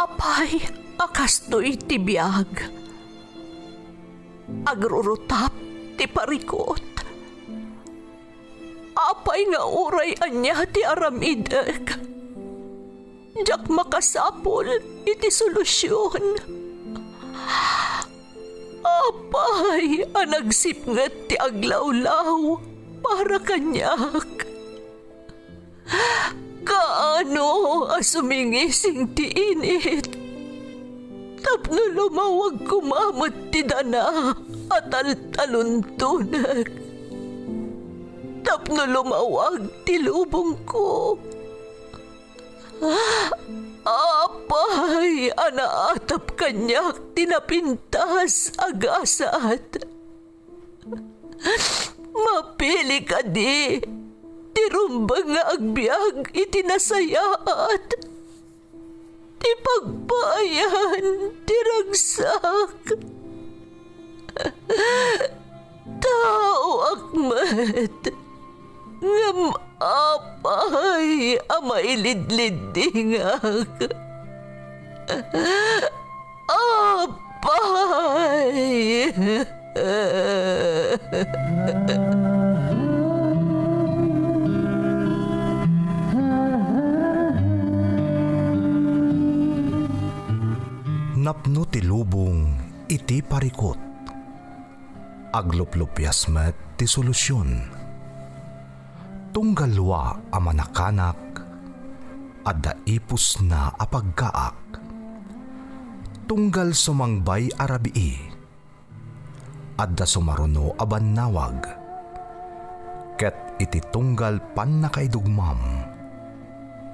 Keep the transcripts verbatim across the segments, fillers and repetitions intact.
Apay a kastoy ti biag? Agrurutap ti parikut. Apay nga uray ania ti aramidek, diak makasapul iti solusion. Apay a nagsipnget ti aglawlaw para kaniak? Kaano a sumingising ti init tapno lumawag koma met ti dana a taltaluntonek, tapno lumawag ti lubongko? Apay a naatap kaniak ti napintas a gasat? Mapili kadi ti rumbeng nga agbiag iti nasayaat, ti pagpaayan ti ragsak? Taoak met, ngem apay a mailidliddingak? Apay! Napno ti lubong iti parikut. Agluplupias met ti solusion. Tunggal wa a manakanak, adda ipusna a pagkaak. Tunggal sumangbay a rabii, adda sumaruno a bannawag. Ket iti tunggal pannakaidugmam,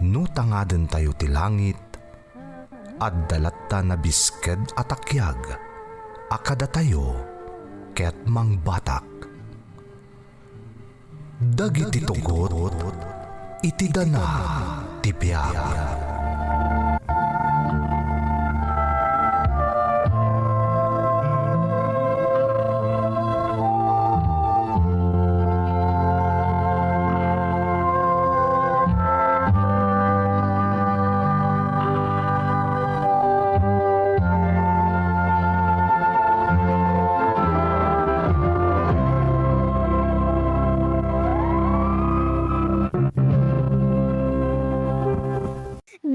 no tangadentayo ti langit, adda latta nabisked a takiag a kadatayo ket mangbatak. Dagiti tugot iti dana ti biag.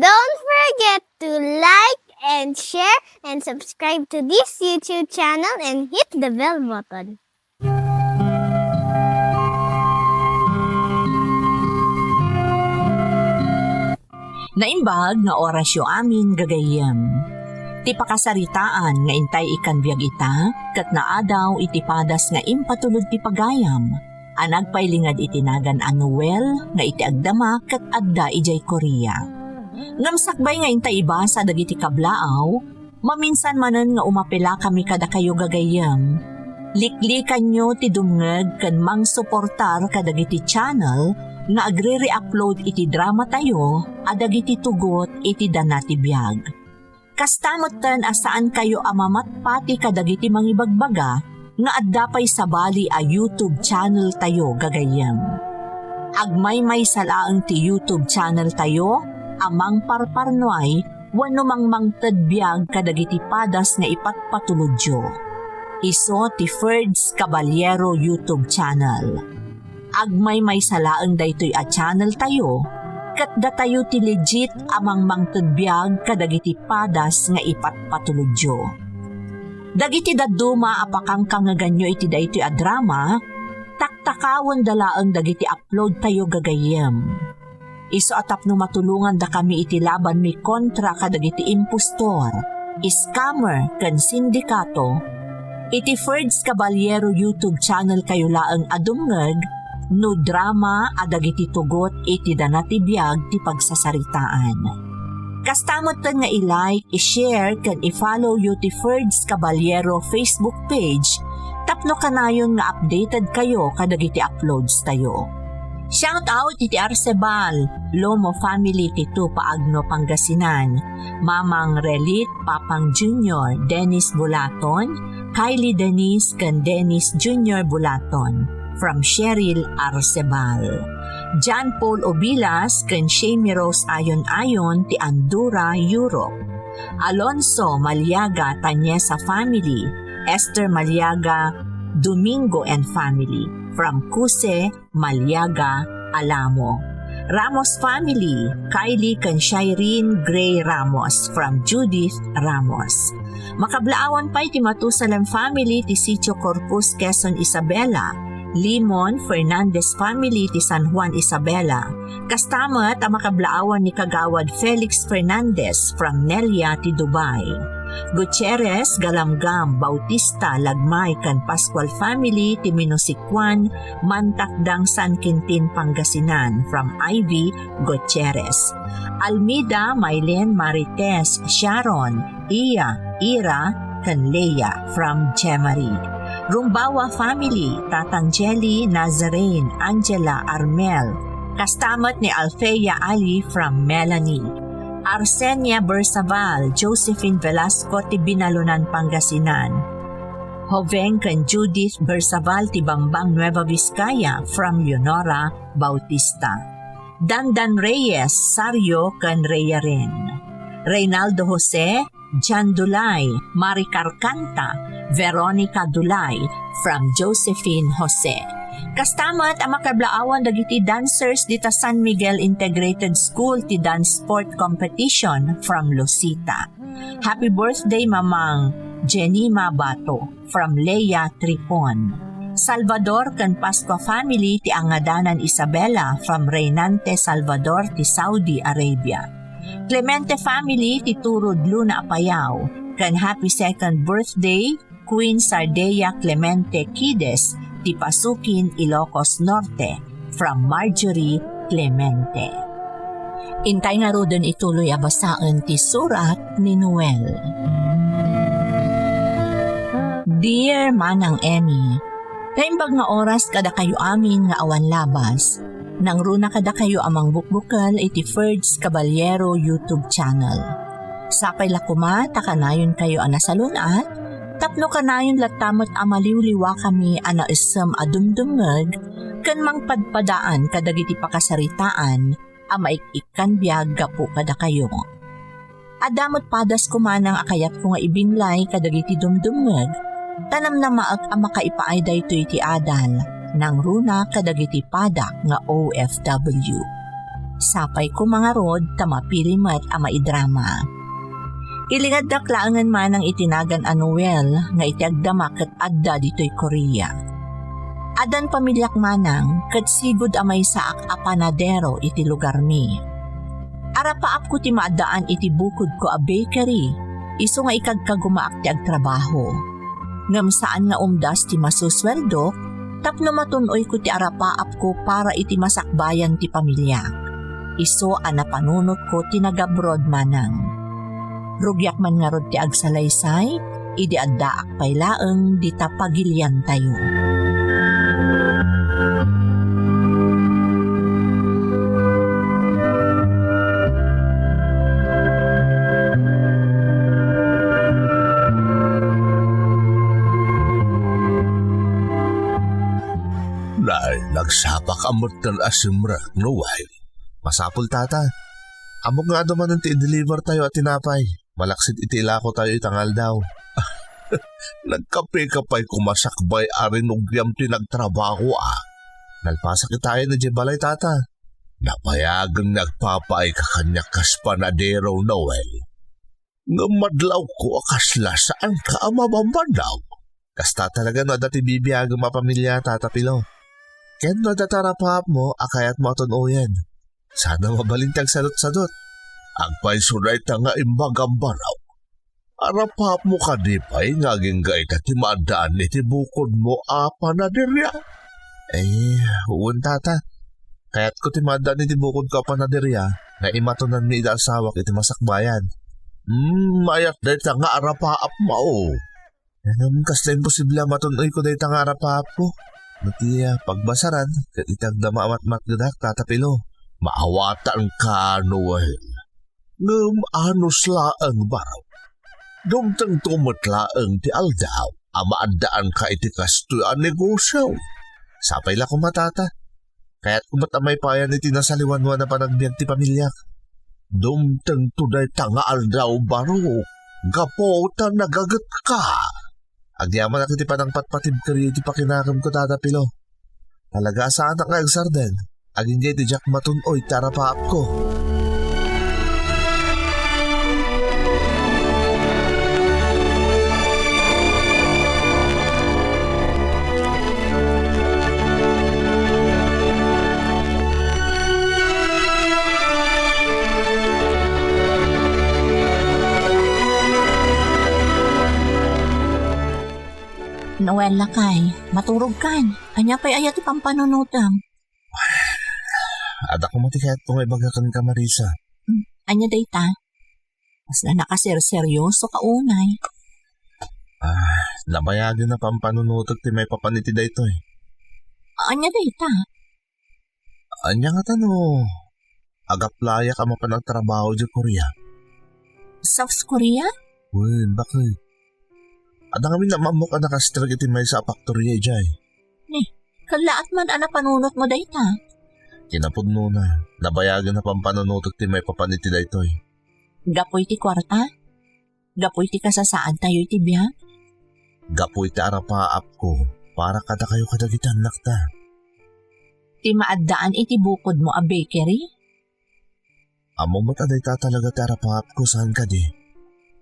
Don't forget to like and share and subscribe to this YouTube channel and hit the bell button. Naimbag nga orasyo amin, gagayyem. Ti pakasaritaan nga intay ikkan biag ita, ket naadaw iti padas nga impatulod ti pagayam, a nagpailinged iti nagan a Noel nga iti agdama ket adda idiay Korea. Ngem sakbay nga intay ibasa dagiti kablaaw, maminsan manen nga umapelakami kadakayo, gagayyem. Liklikanyo ti dumngeg ken mangsuportar kadagiti channel nga agre-re-upload iti dramatayo a dagiti tugot iti dana ti biag. Kasta metten a saankayo a mamatpati kadagiti mangibagbaga nga adda pay sabali a YouTube channeltayo, gagayyem. Agmaymaysa laeng ti YouTube channeltayo a mangparparnuay wenno mangmangted biag kadagiti padas nga ipatpatulodyo. Isu ti Ferds Caballero YouTube channel. Agmaymaysa laeng daytoy a channeltayo, ket datayo ti legit a mangmangted biag kadagiti padas nga ipatpatulodyo. Dagiti dadduma a pakangkangeganyo iti daytoy a drama, taktakawenda laeng dagiti uploadtayo, gagayyem. Isu a tapno matulongandakami iti labanmi kontra kadagiti impostor, scammer, ken sindikato, iti Ferds Caballero YouTube channelkayo laeng a dumngeg no drama a dagiti tugot iti dana ti biag ti pagsasaritaan. Kasta metten nga i-like, i-share, ken i-followyo ti Ferds Caballero Facebook page tapno kanayon nga updatedkayo kadagiti uploadstayo. Shout out iti Arcebal, Lomo family ti Tupaagno, Pangasinan. Mamang Relit, Papang Junior, Dennis Bulaton, Kylie Denise, ken Dennis Junior Bulaton. From Cheryl Arcebal. John Paul Obilas ken Shamie Rose Ayon Ayon ti Andorra, Europe. Alonso Maliaga Tanyesa family, Esther Maliaga Domingo and family, from Cuse, Maliaga, Alamo. Ramos family, Kylie ken Shireen Gray Ramos, from Judith Ramos. Makablaawan pay ti Matusalan family ti Sitio Corpus, Quezon, Isabela, Limon Fernandez family ti San Juan, Isabela. Kasta met a makablaawan ni Kagawad Felix Fernandez from Nelia ti Dubai. Gutierrez, Galamgam, Bautista, Lagmay, ken Pascual family ti Minusikuan, Mantakdang, San Quintin, Pangasinan, from Ivy Gutierrez. Almida, Mylene, Marites, Sharon, Iya, Ira, ken Leia, from Jemari. Rumbawa family, Tatang Jelly, Nazarene, Angela, Armel. Kasta met ni Althea Ali from Melanie. Arsenia Bersaval, Josephine Velasco ti Binalunan, Pangasinan. Joveng ken Judith Bersaval ti Bambang, Nueva Vizcaya, from Leonora Bautista. Dandan Reyes, Sario ken Reyaren. Reynaldo Jose, Jan Dulay, Mari Carcanta, Veronica Dulay, from Josephine Jose. Kasta met a makablaawan dagiti dancers dita San Miguel Integrated School ti dance sport competition from Lucita. Happy birthday, Mamang Jenny Mabato, from Leia Tripon. Salvador ken Pascua family ti Angadanan Isabela from Reynante Salvador ti Saudi Arabia. Clemente family ti Turud Luna Apayao, ken happy second birthday, Queen Sardea Clemente Quides ti Pasukin, Ilocos Norte, from Marjorie Clemente. Intay ngaruden ituloy a basaen ti surat ni Noel. Dear Manang Emmy, naimbag nga oras kadakayo amin nga awan labas. Nangruna kadakayo a mangbukbukel iti Ferds Caballero YouTube channel. Sapay la koma ta kanayonkayo a nasalun-at, tapno kanayon latta met a maliwliwakami a naessem a dumdumngeg ken mangpadpadaan kadagiti pakasaritaan a maik-ikkan biag gapu kadakayo. Adda met padas koma nang a kayatko nga ibinlay kadagiti dumdumngeg, ta namnamaek a makaipaay daytoy ti adal, nangruna kadagiti padak nga O F W. Sapay koma ngarud ta mapili met a maidrama. Ilingaddak laengen manang iti nagan a Noel nga iti agdama ket adda ditoy Korea. Addan pamiliak manang ket sigud a maysaak a panadero iti lugarmi. Arapaapko ti maaddaan iti bukodko a bakery, isu nga ikagkagumaak ti agtrabaho. Ngem saan nga umdas ti masusueldok tapno matun-oyko ti arapaapko para iti masakbayan ti pamiliak. Isu a napanunotko ti nagabroad manang. Rugiak man ngarud ti agsalaysay, idi addaak pay laeng dita pagiliantayo. Nay, nagsapa ka metten a simrek, Noel. Masapul, Tata. Ammok nga adu manen ti i-deliver tayo a tinapay. Malaksid iti ilako tayo ita nga aldaw. Nagkape ka pay koma sakbay a rinugiam ti nagtrabaho, a. Nalpasak itayen idiay balay, Tata. Napayagen nga agpapaay ka kaniak kas panadero, Noel. Ngem madlawko a kasla saan ka a mabambannaw. Kasta talaga no adda ti bibiagem a pamilia, Tata Pilo. Ken no adda ti arapaapmo a kayatmo a tun-oyen, sana mabalin ti agsadutsadut. Agpayso dayta nga imbagam, baro. Arapaapmo kadi pay nga agingga ita ti maaddaan iti bukodmo a panaderia? Eh, wen, Tata. Kayatko ti maaddaan iti bukodko a panaderia nga imatonanmi iti asawak iti masakbayan. Hmm, mayat dayta nga arapaapmo. Ngem kasla imposible a matun-oyko dayta nga arapaapko. No ti, ah, pagbasaran, ket iti agdama a matmatgedak, Tata Pilo, maawatanka, Noel. Ngem anus laeng, baro. Dumtengto met laeng ti aldaw a maaddaanka iti kastoy a negosio. Sapay la koma, Tata. Kayatko met a maipayan iti nasaliwanwan a panagbiag ti pamiliak. Dumtengto dayta nga aldaw, Barok, gapu ta nagagetka. Agyamanak iti panangpatpatibker iti pakinakemko, Tata Pilo. Talaga a saanak nga agsardeng, agingga iti diak matun-oy ti arapaapko. Noel, lakay, maturogkan. Ania pay aya ti pampanunotem? Adda koma ti kayatko nga ibaga kenka, Marisa. Hmm, ania dayta? Kasla nakaserseryoso ka unay. Ah, nabayagen a pampanunotek ti maipapan iti daytoy. Ania dayta? Ania ngata no agaplayak a mapan agtrabaho idiay Korea? South Korea? Wen, bakit? Adda ngamin a maammok a nakastrek iti maysa a faktoria idiay. Ni, kallaat man a napanunotmo dayta? Kinapudnona, nabayagen a pampanunotek ti maipapan iti daytoy. Gapu iti kuarta? Gapu iti kasasaadtayo iti biag? Gapu iti arapaapko para kadakayo kadagiti annakta. Ti maaddaan iti bukodmo a bakery? Ammom met a dayta talaga ti arapaapko, saan kadi?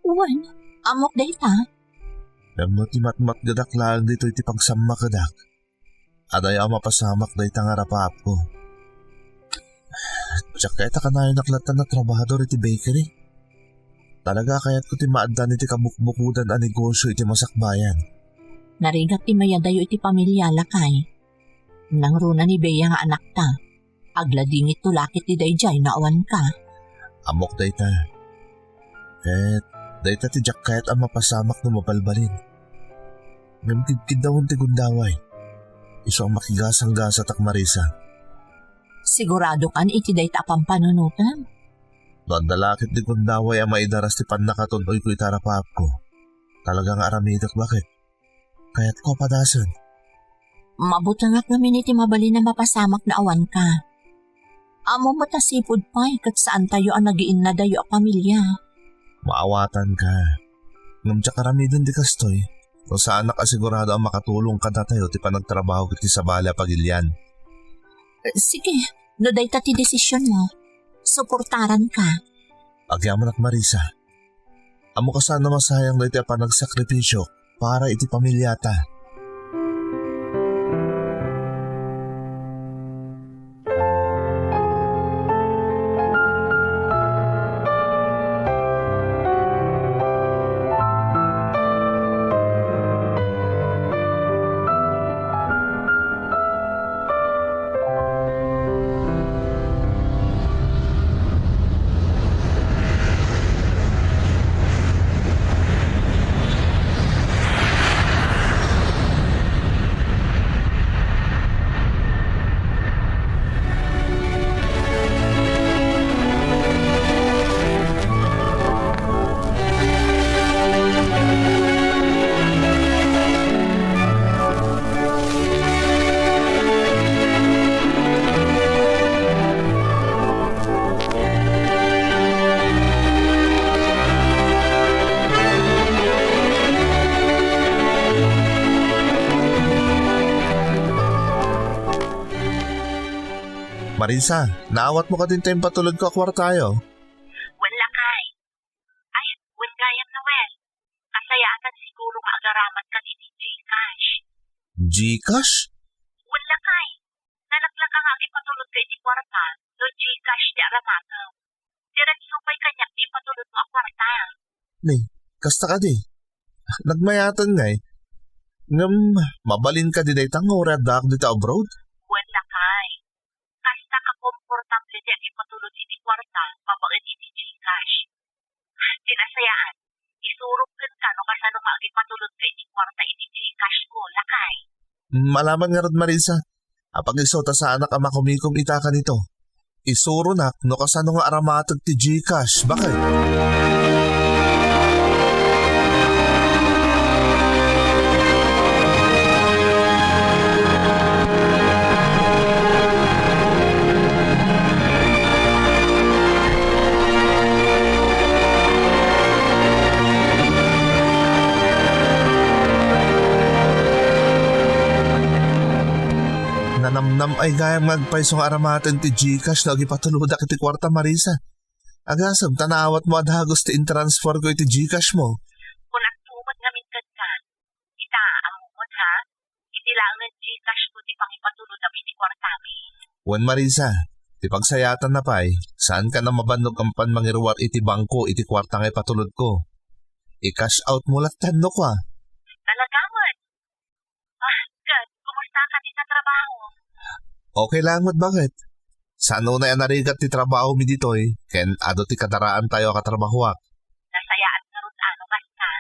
Wen, ammok dayta. Ngem no ti matmatgedak laeng ditoy ti pagsammakedak, adayo a mapasamak dayta nga arapaapko. Diak kayat a kanayonak latta a trabahador iti bakery. Talaga a kayatko ti maaddan iti kabukbukodan a negosio iti masakbayan. Narigat ti mayadayo iti pamilia, lakay. Nangruna ni Bea nga anakta. Agladingitto la ket ti daydiay no awanka. Ammok dayta. Ket dayta ti diak kayat a mapasamak no mabalbalin. Ngem kidkiddawen ti gundaway. Isu a makigasanggasatak, Marisa. Siguradokan iti dayta a pampanunotem? No adda la ket ti gundaway a maidaras ti pannakatun-oyko iti arapaapko, talaga nga aramidek, baket. Kayatko a padasen. Mabutengak ngamin iti mabalin a mapasamak no awanka. Ammom met a sipud pay ket saantayo a nagiinnadayo a pamilia. Maawatanka. Ngem diak aramiden ti kastoy no saanak a sigurado a makatulong kadatayo ti panagtrabaho iti sabali a pagilian. Eh, sige, no dayta ti desisionmo, suportaranka. Agyamanak, Marisa. Ammok a saan a masayang daytoy a panagsakripisio para iti pamiliata. Marisa, naawatmo kadin ta impatulodko a kuartayo? Wen, lakay. Ay, wen gayam, Noel. Kasayaatan siguro nga agaramat ka iti GCash. GCash? Wen, lakay. Nalaklaka nga agipatulod ka iti kuarta no GCash ti aramatem. Diretso pay kaniak ti ipatulodmo a kuarta. Ni, kasta kadi. Nagmayatan ngay. Ngem, mabalin kadi dayta nga uray addaak dita abroad? Wen, lakay. Kasta a komportable ti agipatulod iti kuarta babaen iti GCash. Ti nasayaan, isurok kenka no kasano nga agipatulod ka iti kuarta iti GCash ko, lakay. Mm, alaman ngarud, Marisa. Apag-isu ta saanak a makumikom ita kanito. Isuronak no kasano nga aramatek ti GCash. Bakit? Naam ay gayam nga agpayso nga aramaten ti GCash no agipatulodak iti kuarta, Marisa. Agasem ta naawatmo a dagus ti intransferko iti GCash mo. Kunak tumod ngamin kenka. Ita, ammom, ha? Iti laengen GCash ko ti pangipatulodam iti kuartami. Wen, Marisa, ti pagsayaatna pay, saankan a mabannog a mapan mangiruar iti bangko iti kuarta nga ipatulodko. I-cash out mo lattan no kua. Talaga met? Ah, ket, kumusta ka ti trabaho? Okay lang met, baket? Saan unay a narigat ti trabahomi ditoy, ken adu ti kadaraantayo a katrabahoak. Nasayaat ngarud a no kasta.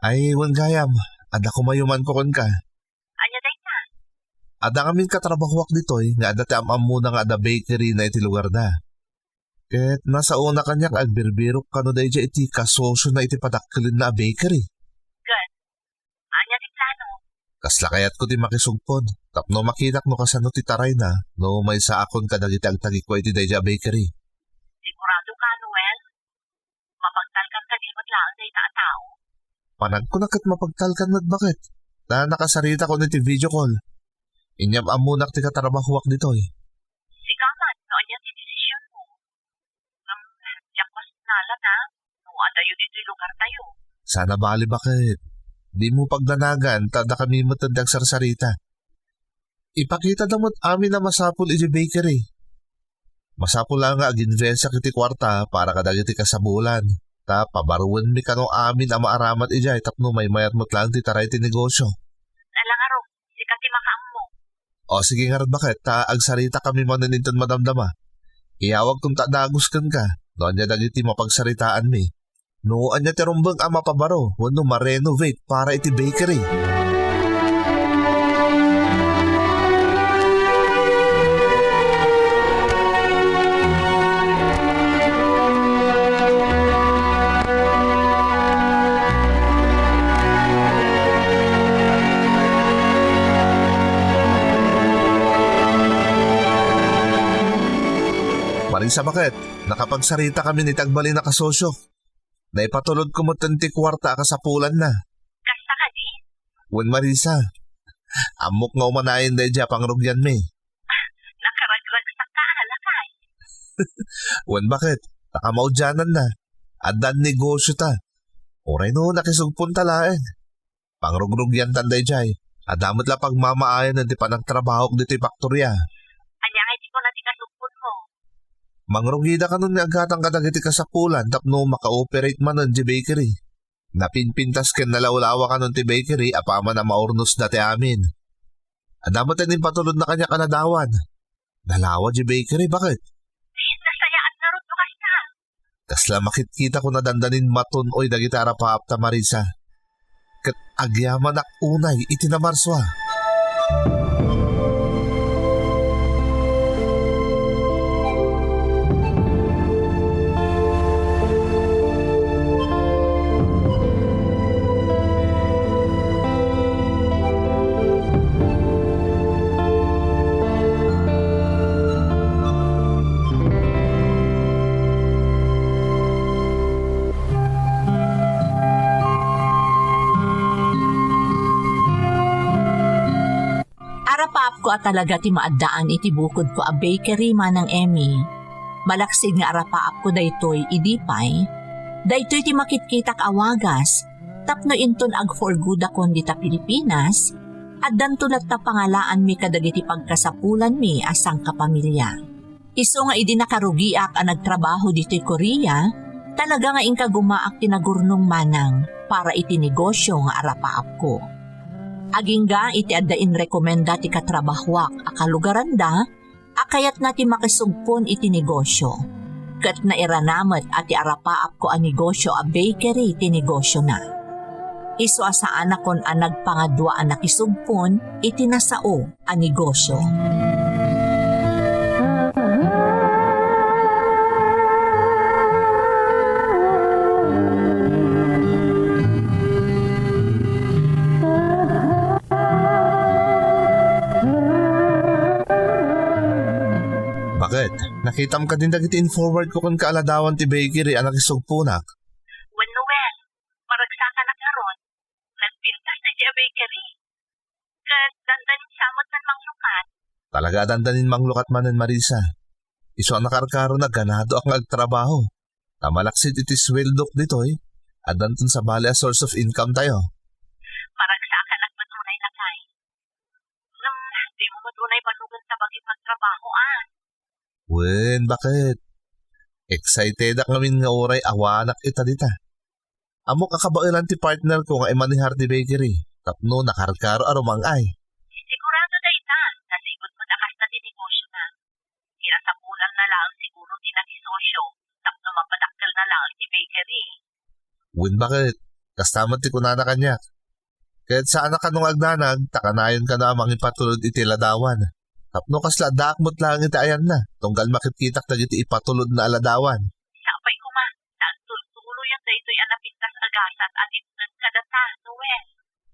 Ay, wen gayam, adda kumayumanko kenka. Ania dayta? Adda ngamin katrabahoak ditoy nga adda ti am-ammona nga adda bakery na iti lugarda. Ket nasaona kaniak nga agbirbirok kano daydiay iti kasosiona iti padakkelenna a bakery. Ket, ania ti plano? Kasla kayatko ti makisugpon tapno makitak no kasano ti tarayna no maysaakon kadagiti agtagikua iti daydiay a bakery. Sigurado ka, Noel? Mapagtalkan kadi met laeng dayta a tao? Panagkuna ket mapagtalkan met, baket. Ta nakasaritakon iti video call. Inyam-ammonak ti katrabahoak ditoy. Sika met, no ania ti desisionmo? Ngem, diak masnala, a, no adayo ditoy lugartayo. Sana bali, baket. Dimo pagdanagan, ta adda kami met ti agsarsarita. Ipakitadam met amin a masapul idiay bakery. Masapul la nga aginvestsak iti kuarta para kadagiti kasapulan, ta pabaruenmi kano amin a maaramat idiay tapno maymayat met laeng ti taray ti negosio. Ala ngarud, sika ti makaammo. O, sige ngarud, baket, ta agsaritakami manen inton madamdama. Iyawagkon ta dagus kenka no ania dagiti mapagsaritaanmi. No ania ti rumbeng a mapabaro wenno ma-renovate para iti bakery. Marisa, baket, nakapagsaritakami iti agbalin a kasosiok. Naipatulodko metten ti kuarta a kasapulanna. Kasta kadi? Wen, Marisa, ammok nga umanayen daydiay a pangrugianmi. Nakaragragsakka a lakay. Wen, baket, ta kamaudiananna, addan negosiota. Uray no nakisugponta laeng. Pangrugrugiantan daydiay. Adda met la pagmamaayanen ti panagtrabahok ditoy faktoria. Ania ngay ti kuna ti kasugponmo? Mangrugida kanon nga aggatang kadagiti kasapulan tapno maka-operate manen ti bakery. Napinpintas ken nalawlawa kanon ti bakery apaman a maurnosda ti amin. Adda met ti impatulodna kaniak a ladawan. Nalawa ti bakery, baket? Nasayaat ngarud no kasta. Kasla makitkitak a dandanin matun-oy dagiti arapaapta, Marisa. Ket agyamanak unay iti namarsua. Arapaapko a talaga ti maaddaan iti bukodko a bakery, Manang Emmy. Malaksid nga arapaapko daytoy idi pay, daytoy ti makitkitak a wagas tapno inton ag-for goodakon dita Pilipinas, addanto latta pangalaanmi kadagiti pagkasapulanmi a sangkapamilya. Isu nga idi nakarugiak a nagtrabaho ditoy Korea, talaga nga inkagumaak ti nagurnong manang para iti negosio nga arapaapko. Agingga iti adda inrekomenda ti katrabahoak a kalugaranda a kayatna ti makisugpon iti negosio, ket nairana met a ti arapaapko a negosio a bakery ti negosiona. Isu a saanakon a nagpangadua a nakisugpon iti nasao a negosio. Baket? Nakitam kadin dagiti in-forward ko kenka a ladawan ti bakery a nakisugponak? Wen, Noel, maragsakanak ngarud. Nagpintas daydiay a bakery. Ket dandanin sa met ti mangrukat. Talaga, addan da nin manglukat manen, Marisa. Isu a nakarkarona, ganadoak nga agtrabaho. Ta malaksid iti sueldok ditoy, addanton sabali a source of income tayo. Maragsakanak met unay, lakay. Ngem, dimo met unay bannogen ta bagi pagtrabaho, a? Wen, baket? Excitedak ngamin nga uray awanak ita dita. Ammok a kabaelan ti partner ko nga imanehar ti bakery tapno nakarkaro a rumang-ay. Sigurado dayta, ta sigud met a kasta ti negosiona. Irasapulanna laeng siguro ti nakisosio tapno mapadakkelna laeng ti bakery. Wen, baket? Kasta met ti kunana kaniak. Ket saanak kano nga agdanag, ta kanayon kano a mangipatulod iti ladawan. Tapno kasla addaak met laeng iti ayanna, tunggal makitkitak dagiti ipatulodna a ladawan. Sapay koma, ta agtultuloyan daytoy a napintas a gasat a dimngeg kadata, Noel.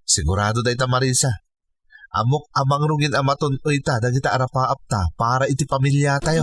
Sigurado dayta, Marisa. Ammok a mangrugin a matun-oyta dagita a rapaapta para iti pamiliatayo.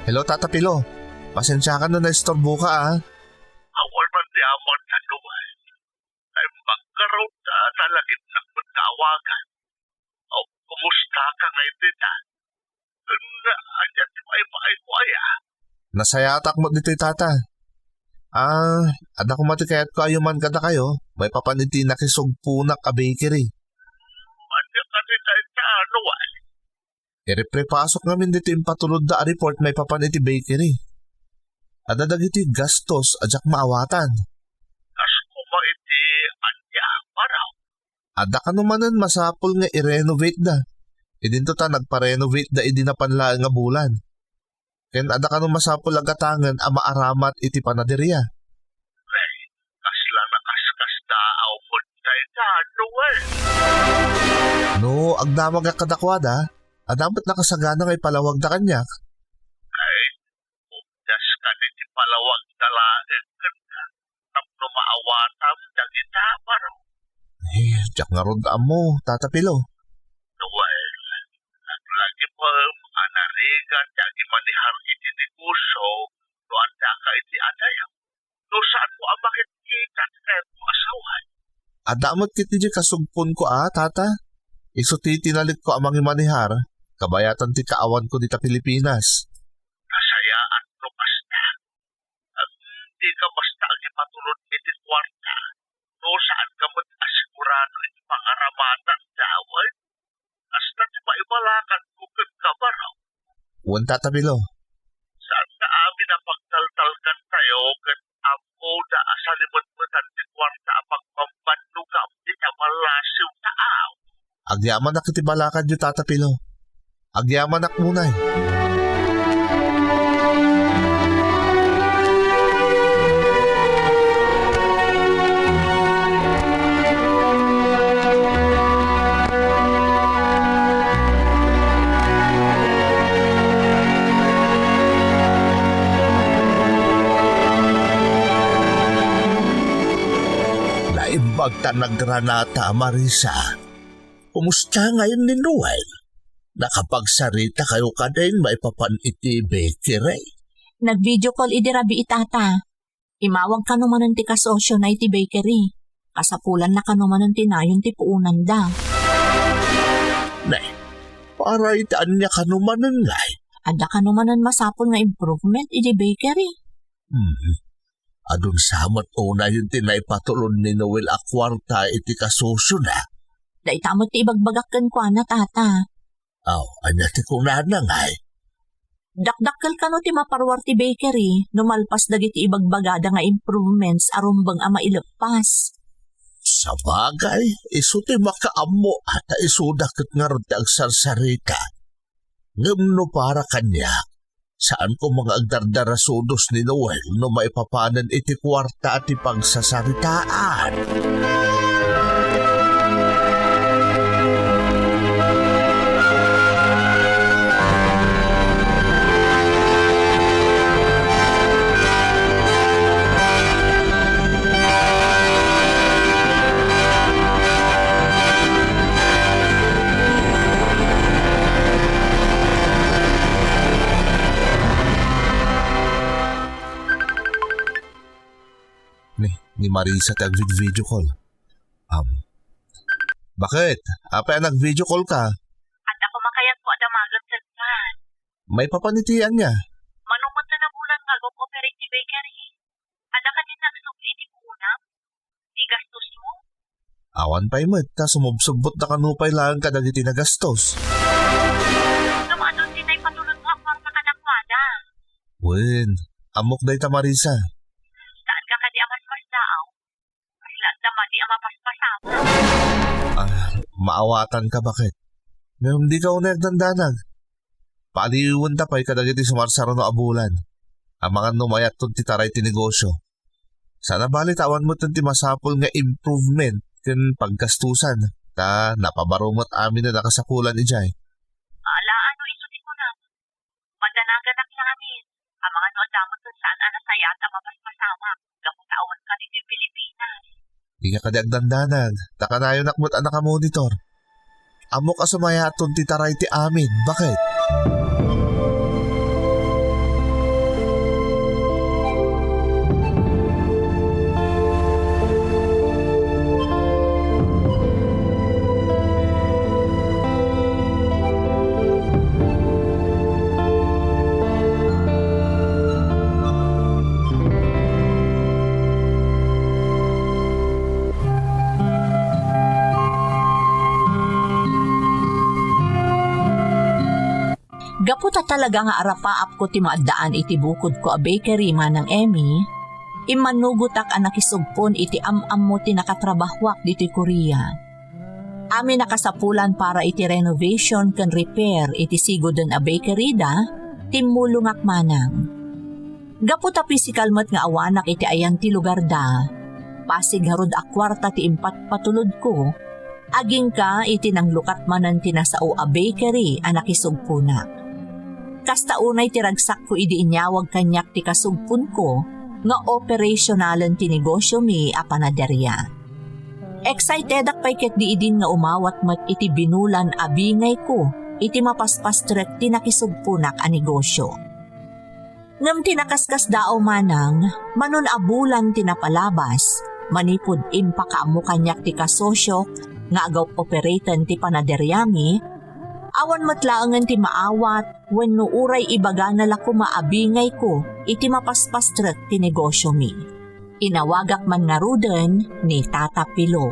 Hello, Tata Pilo. Pasensiakan no naistorboka, a. Awan man ti amon, Noel. Naimbag ngarud ta nalagipnak met nga awagan. O, kumustaka ngay dita? Ken ania ti maipakaayko aya? Nasayatak met ditoy, Tata. A, adda koma ti kayatko a yuman kadakayo maipapan iti nakisugponak a bakery. Ania kadi dayta, Noel? Ireprepasok ngamin ditoy impatulodda a report maipapan iti bakery. Adda dagiti gastos a diak maawatan. Kas koma iti ania, Maraw? Adda kano manen masapul nga i-renovateda. Idinto ta nagpa-renovateda idi napan laeng a bulan. Ken adda kano masapul a gatangen a maaramat iti panaderia. Ay, kasla nakaskasdaaw met dayta, Noel. No agdamagak kadakuada, adda met nakasagana nga ipalawagda kaniak. Ay, umdas kadi ti palawagda laeng kenka tapno maawatam dagita, Maraw. Eh, diak ngarud ammo, Tata Pilo. Noel, naglagipem a narigat ti agimanehar iti negosio no addaka iti adayo. No saanmo a makitkita ken asawayo. Adda met ketdi kasugponko a, Tata. Isu ti tinalekko a mangimanehar, kabayatan ti kaawanko dita Pilipinas. Nasayaat no kasta. Ngem dika basta agipatulod iti kuarta no saanka met a sigurado iti pangaramatanda, wen? Kasta ti maibalakadko kenka, Maraw. Wen, Tata Pilo. Saanna amin a pagtaltalkantayo ket ammoda a salimetmetan ti kuarta a pagbambannogam iti amallasiw ta aw. Agyamanak iti balakadyo, Tata Pilo. Agyamanak unay. Naimbag ta nagranata, Marisa. Kumusta ngayon ni Noel? Nakapagsarita kayo kadin maipapan iti bakery? Nag-video call idi rabii, Tata. Imawag kano manen ti kasosiona iti bakery. Kasapulanna kano manen ti nayon ti puonanda. Ne, para iti ania kano manen ngay? Adda kano manen masapul nga improvement iti bakery. Hmm. Adun sa met unayen ti naipatulod ni Noel a kuarta iti kasosiona. Dayta met ti ibagbagak kenkuana, Tata. Aw, ania ti kunana ngay? Dakdakkel kano ti maparuar ti bakery no malpas dagiti ibagbagada nga improvements a rumbeng a maileppas. Sabagay, isu ti makaammo, ta isuda ket ngarud ti agsarsarita. Ngem no para kaniak, saan koma nga agdardarasudos ni Noel no maipapanen iti kuarta ti pagsasaritaan. Ni, ni Marisa ti agvid-video call. Am. Bakit? Apay a nag-video call ka? Adda koma kayatko a damagen kenka. Maipapan iti ania? Mano met ti nabulan nga ag-operate ti bakery? Adda kadi nagsubli iti puonam? Ti gastos mo? Awan pay met, ta sumubsubbot da kano pay laeng kadagiti nagastos. Ngem adun ti naipatulod nga kuarta kadakuada. Wen, ammok dayta, Marisa. Saanka kadi a masmasdaaw? Kasla adda madi a mapaspasamak. Ah, maawatanka, baket. Ngem dika unay agdandanag. Paaliwenta pay kadagiti sumarsarno a bulan. Amangan no mayatton ti taray ti negosio. Saan a bali ta awan metten ti masapul nga improvement ken paggastusan, ta napabaro met amin a nakasapulan idiay. Ala, no isu ti kunam. Madanaganak lamin. Amangan no adda met ket saan a nasayaat a mapaspasamak gapu ta awan kadi ti Pilipinas. Dika kadi agdandanag, ta kanayonak met a nakamonitor. Ammok a sumayaton ti taray ti amin, baket? Gapu ta talaga nga arapaapko ti maaddaan iti bukodko a bakery, Manang Emmy, immanugotak a nakisugpon iti am-ammo ti nakatrabahoak ditoy Korea. Amin a kasapulan para iti renovation ken repair iti sigoden a bakeryda, timmulongak manang. Gapu ta pisikal met nga awanak iti ayan ti lugarda, pasig ngarud a kuarta ti impatpatulodko, agingga iti nanglukat manen ti nasao a bakery a nakisugponak. Kasta unay ti ragsakko idi inyawag kaniak ti kasugponko nga operationalen ti negosiomi a panaderia. Excitedak pay ketdi idin nga umawat met iti binulan a bingayko iti mapaspastrek ti nakisugponak a negosio. Ngem ti nakaskasdaaw manang, manon a bulan ti napalabas, manipud impakaammo kaniak ti kasosiok nga ag-operaten ti panaderiami, awan met laengen ti maawat wenno uray ibagana la koma a bingayko iti mapaspastrek ti negosiomi. Inawagak man ngaruden ni Tata Pilo.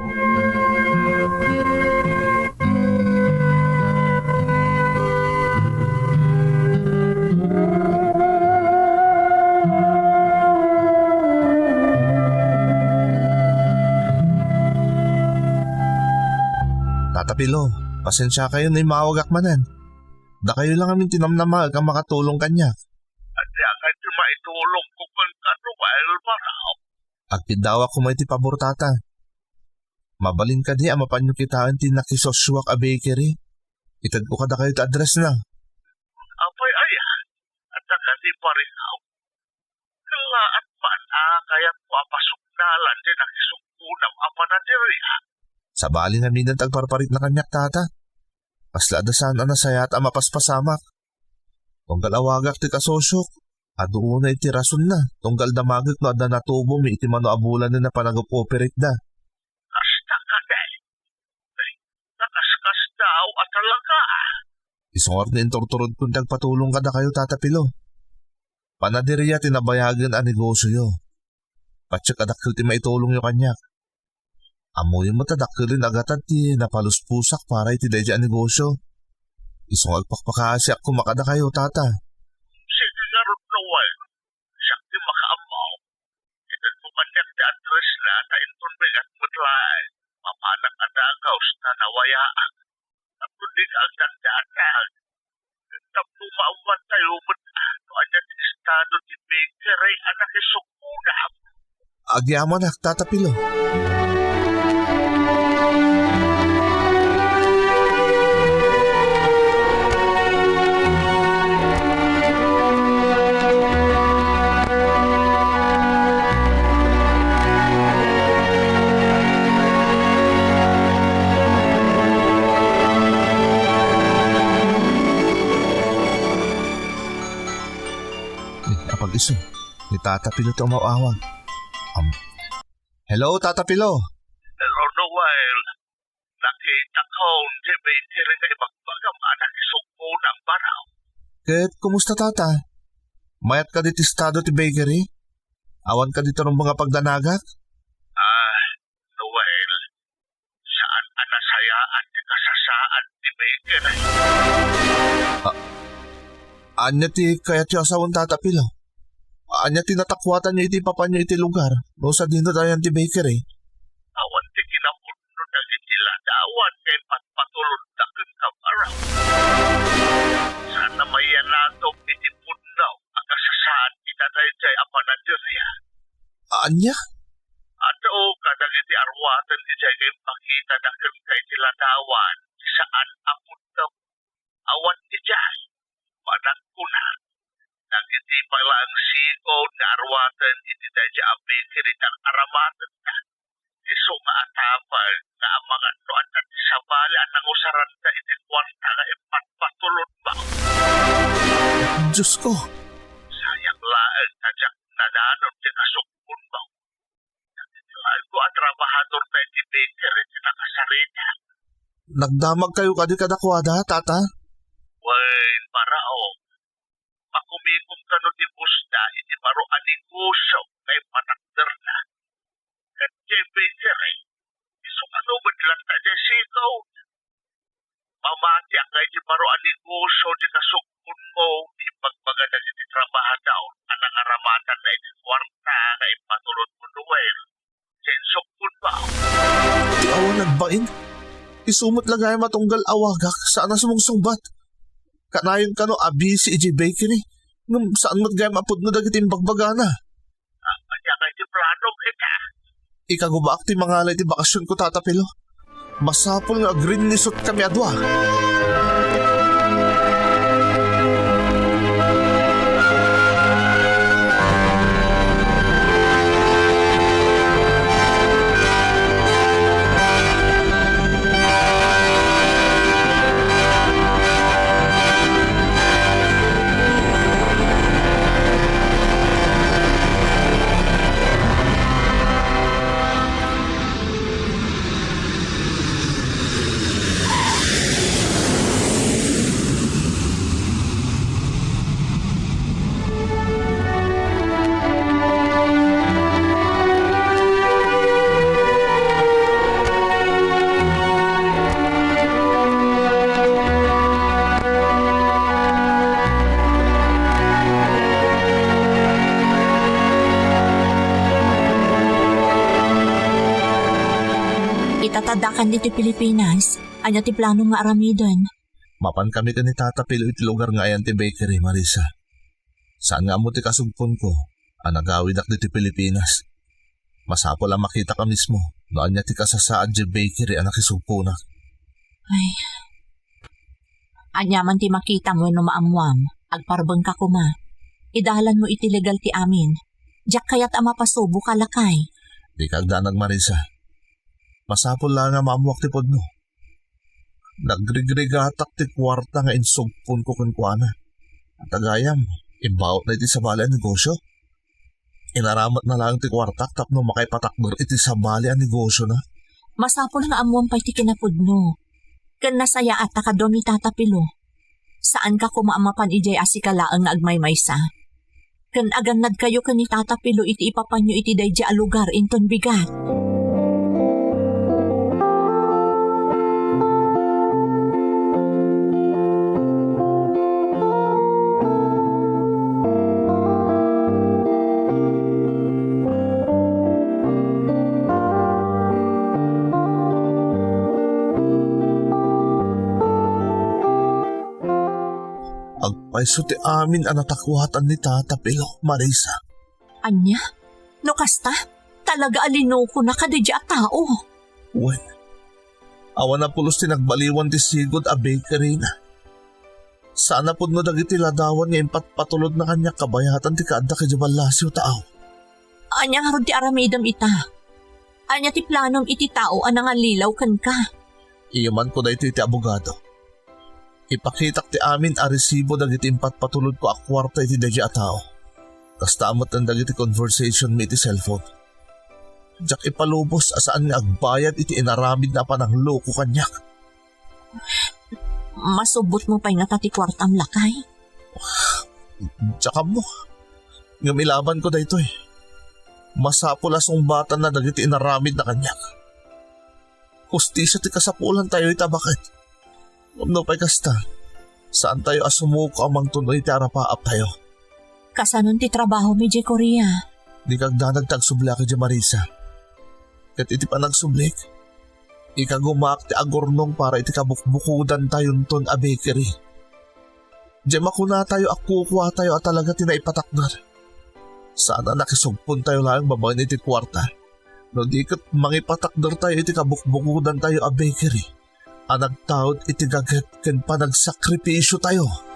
Tata Pilo, pasensiakayo no immawagak manen. Dakayo lang amin ti namnamaek a makatulong kaniak. Ania kadi ti maitulongko kenka, Noel, Maraw? Agkiddawak koma iti pabor, Tata. Mabalin kadi a mapanyo kitaen ti nakisosioak a bakery? Itedko kadakayo ti addressna. Apay aya? Adda kadi parigaw? Kallaat man a kayatko a pasuknalan ti nakisugponam a panaderia. Sabali nga amin ti agparparitna kaniak, Tata. Kasla adda saan a nasayaat a mapaspasamak. Tunggal awagak ti kasosiok, adu unay ti rasonna, tunggal damagek no adda natubomi iti mano a bulanen a panag-operateda. Kasta kadi? Nakaskasdaaw a talaga. Isu ngarud nga inturturodkon ti agpatulong kadakayo, Tata Pilo. Panaderia ti nabayagen a negosioyo. Patiek a dakkel ti maitulongyo kaniak. Ammoyo met a dakkel nga gatad ti napalusposak para iti daydi a negosio. Isu nga agpakpakaasiak koma kadakayo, Tata. Sige ngarud, Noel. Siak ti makaammo. Itedmo kaniak ti addressna ta inton bigat met laeng, mapanak a dagaw ta nawayaak. Tapno dika agdandaatag. Tapno maammoantayo met no ania ti estado ti bakery a nakisugpona. Agyamanak, Tata Pilo. Ni, apag-isu, ni Tata Pilo ti umaw-awag. Am, hello, Tata Pilo. Hello, Noel. Nakitak ti bakery nga ibagbagam a nakisugpona a baraw. Ket kumusta, Tata? Mayat kadi ti estado ti bakery? Awan kadi ti rumbeng a pagdanagak? Ah, Noel, saan a nasayaat ti kasasaad ti bakery. Ah, Ania ti kayatyo a sawen, Tata Pilo? Ania ti natakuatanyo iti ipapanyo iti lugar no sadino ti ayan ti bakery? Awan ti kinapudno dagiti ladawan nga impatpatulodda ken kamaraw. Saan a mayanatom iti pudno a kasasaad ita daydiay a panaderia. Ania? Adu kadagiti arwaten idiay nga impakitana kenka iti ladawan ti saan a pudno. Awan idiay, panagkuna, dagiti pay laeng siko nga arwaten iti daydiay a bakery ti ar-aramatenda. Isu nga atapek nga amangan no adda ti sabali a nangusaranda iti kuarta nga impatpatulodmo. Diosko! Sayang laeng ta diak nadanon ti kasugponmo. Dagiti laeng a trabahador daydi bakery ti nakasarita. Nagdamagkayo kadi kadakuada, Tata? Wen, Parao, makumikom kano ti boss-na iti baro a negosio nga ipatakderna. Ket diay bakery, isu kano met latta diay siko. Pamatiak nga iti baro a negosio ti kasugponmo, ti imbagbaga dagiti trabahador a nangaramatanna iti kuarta nga impatulodmo, Noel, diay insugponmo. Ti awan nagbain? Isu met la gayam a tunggal awagak, saan a sumungsungbat. Kanayon kano a busy idiay bakery, ngem saan met gayam a pudno dagiti imbagbagana. Ania ngay ti planom ita? Ikagubaak ti mangala iti bakasionko, Tata Pilo. Masapul nga agrinnisot kami a dua. Itatadakan iti Pilipinas, ania ti plano nga aramiden? Mapan kami ken ni Tata Pilo iti lugar nga ayan ti bakery, Marisa. Saan nga ammo ti kasugponko a nagawidak ditoy Pilipinas. Masapul a makitak a mismo no ania ti kasasaad diay bakery a nakisugponak. Ay. Ania man ti makitam wenno maammuam, agparbengka koma. Idalanmo iti legal ti amin. Diak kayat a mapasuboka, lakay. Dika agdanag, Marisa. Masapul la nga maammuak ti pudno. Nagrigrigatak ti kuarta nga insugponko kenkuana. Ata gayam, imbawtna iti sabali a negosio. Inaramatna laeng ti kuartak tapno makaipatakder iti sabali a negosiona. Masapul nga ammuam pay ti kinapudno. Ken nasayaat a kaduam ni Tata Pilo. Saanka koma a mapan idiay a sika laeng nga agmaymaysa. Ken agannadkayo ken ni Tata Pilo iti ipapanyo iti daydiay a lugar inton bigat. Payso ti amin a natakuatan ni Tata Pilo, Marisa. Ania? No kasta, talaga a linokona kadi a tao. Wen, awan a pulos ti nagbaliwan ti sigud a bakery na. Saan a pudno dagiti ladawan nga impatpatulodna kaniak kabayatan ti kaaddak idiay ballasiw taaw. Ania ngarud ti aramidem ita? Ania ti planom iti tao a nangallilaw kenka? Iyamanko daytoy iti abogado. Ipakitak ti amin a resibo dagiti impatpatulodko a kuarta iti daydiay a tao. Kasta met ken dagiti conversationmi iti cellphone. Diak ipalubos a saan nga agbayad iti inaramidna a panangloko kaniak. Masubbotmo pay ngata ti kuartam, lakay? Diak ammo. Ngem ilabanko daytoy. Masapul a sungbatanna dagiti inaramidna kaniak. Hustisia ti kasapulantayo ita, baket. Ngem nupay kasta, saantayo a sumuko a mangtun-oy iti arapaaptayo. Kasanon ti trabahom idiay Korea? Dika agdanag ta agsubliak idiay, Marisa. Ket iti panagsublik, ikagumaak ti agurnong para iti kabukbukudantayonton a bakery. Diay makunatayo a kukuatayo a talaga ti naipatakder. Saan a nakisugpontayo laeng babaen iti kuarta, no di ket mangipatakdertayo iti kabukbukudantayo a bakery a nagtaud iti gaget ken panagsakripisiotayo.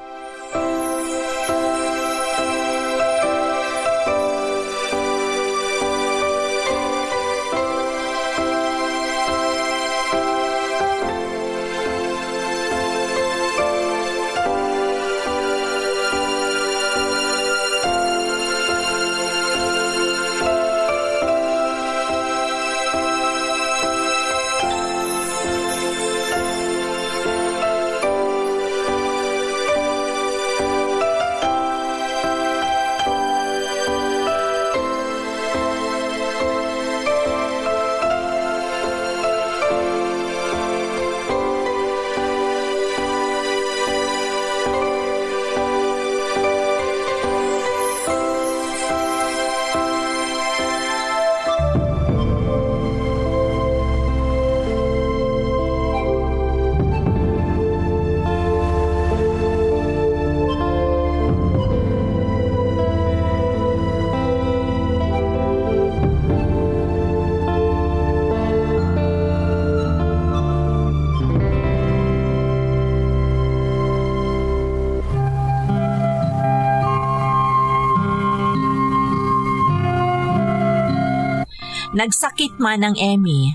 Nagsakit manang, Emmy.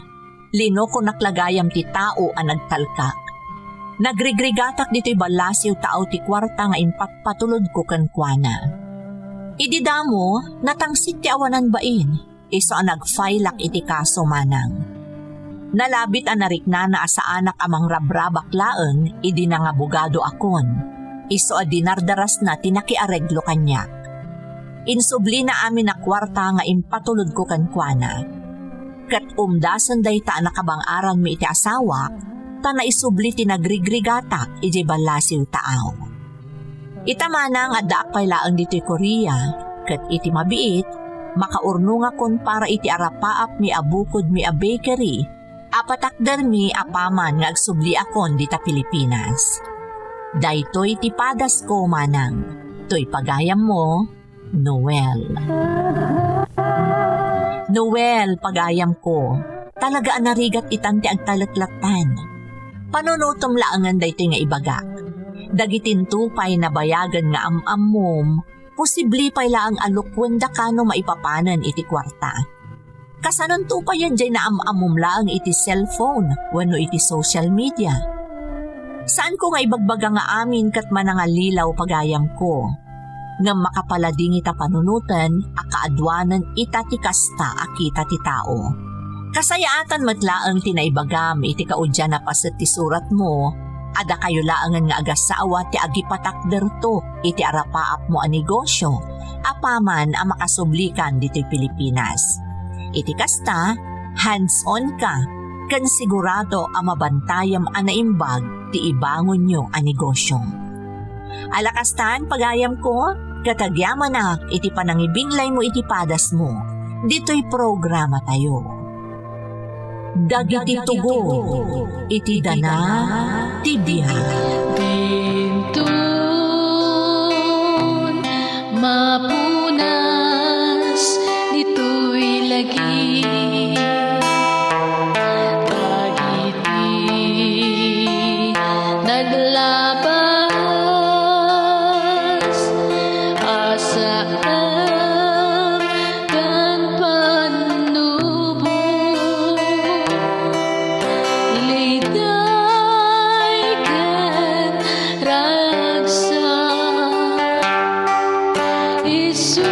Linokonak la gayam ti tao a nagtalkak. Nagrigrigatak ditoy ballasiw taaw ti kuarta nga impatpatulodko kenkuana. Idi damo, natangsit ti awanan bain, isu a nag-file-ak iti kaso manang. Nalabit a nariknana a saanak a mangrabrabak laeng idi nangabogadoakon, isu a dinardarasna ti nakiareglo kaniak. Insublina amin a kuarta nga impatulodko kenkuana. Ket umdasen dayta a nakabang-aranmi iti asawak, ta naisubli ti nagrigrigatak idiay ballasiw taaw. Ita manang, addaak pay laeng ditoy Korea, ket iti mabiit, makaurnongakon para iti arapaapmi a bukodmi a bakery a patakdermi apaman nga agsubliakon dita Pilipinas. Daytoy ti padasko manang, toy pagayammo, Noel. Noel, pagayamko, talaga a narigat itan ti agtaleklattan. Panunotem laengen daytoy nga ibagak. Dagitinto pay nabayagen nga am-ammom, posible pay laeng a lukuen daka no maipapanen iti kuarta. Kasanonto payen diay naam-ammom laeng iti cellphone wenno iti social media? Saanko nga ibagbaga nga amin ket manangallilaw, pagayamko. Ngem makapaladingit a panunoten a kaaduanen ita ti kasta a kita ti tao. Kasayaatan met laeng ti naibagam iti kaudian a paset ti suratmo a dakayo laengen nga agasawa ti agipatakderto iti arapaapmo a negosio apaman a makasublikan ditoy Pilipinas. Iti kasta, hands-on ka, ken sigurado a mabantayam a naimbag ti ibangonyo a negosio. Ala kastan, pagayamko, ket agyamanak iti panangibinglaymo iti padasmo, ditoy programatayo. Dagiti tugot iti dana ti biag. Dinto mapunas ditoy lagi. Dagiti naglabas a saan ken pannubo, liday ken ragsak, isu